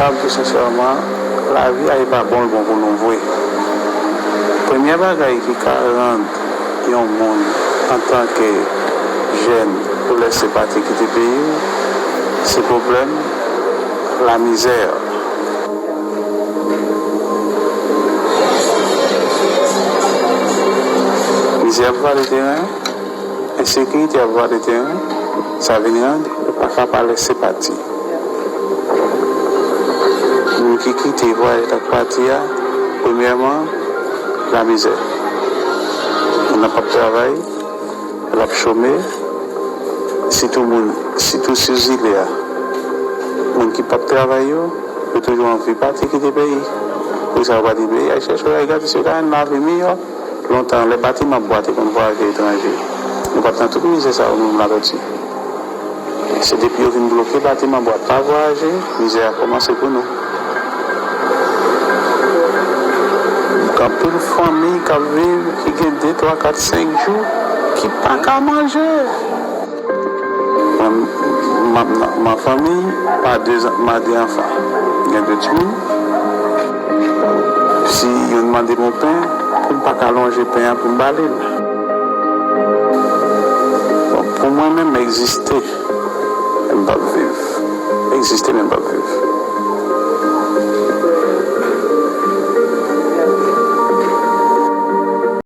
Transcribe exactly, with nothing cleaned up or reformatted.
Tou sensèman, lavi a e pa bon l bon pou nou vre. Premyè bagay ki ka rann yon moun antanke jèn ou lèse pati kite peyi w, se pwoblèm lamizè. Mizè ap vale teren, ensekirite ap vale teren, sa vin rann yo pa ka pa lèse pati. Moun ki kite vwayaj la k pati a, premyèman, lamizè. Moun nan p ap travay, l ap chome, sitou moun, sitou sou zile a. Moun ki p ap travay yo, yo toujou anvi pati kite peyi. Poukisa yo pati peyi? Al chèche yon bagay gratis, yo ka jwenn lavi miyò. Lontan, lè batiman bwa te konn vwayaje etranje, nou pa t nan tout mizè sa yo nou menm Latòti. Se depi yo vin bloke batiman bwa pa vwayaje, mizè a kòmanse pou nou. Gen anpil fanmi k ap viv, ki gen de, twa, kat, senk jou, ki pa ka manje. Mwen, m ap nan, m an fanmi, m a de, m a de anfan. Gen de timoun. Si youn mande m yon pen, pou m pa ka lonje pen an pou m ba li l. Bon, pou mwen menm, egziste, men m p ap viv. Egziste, men m p ap viv.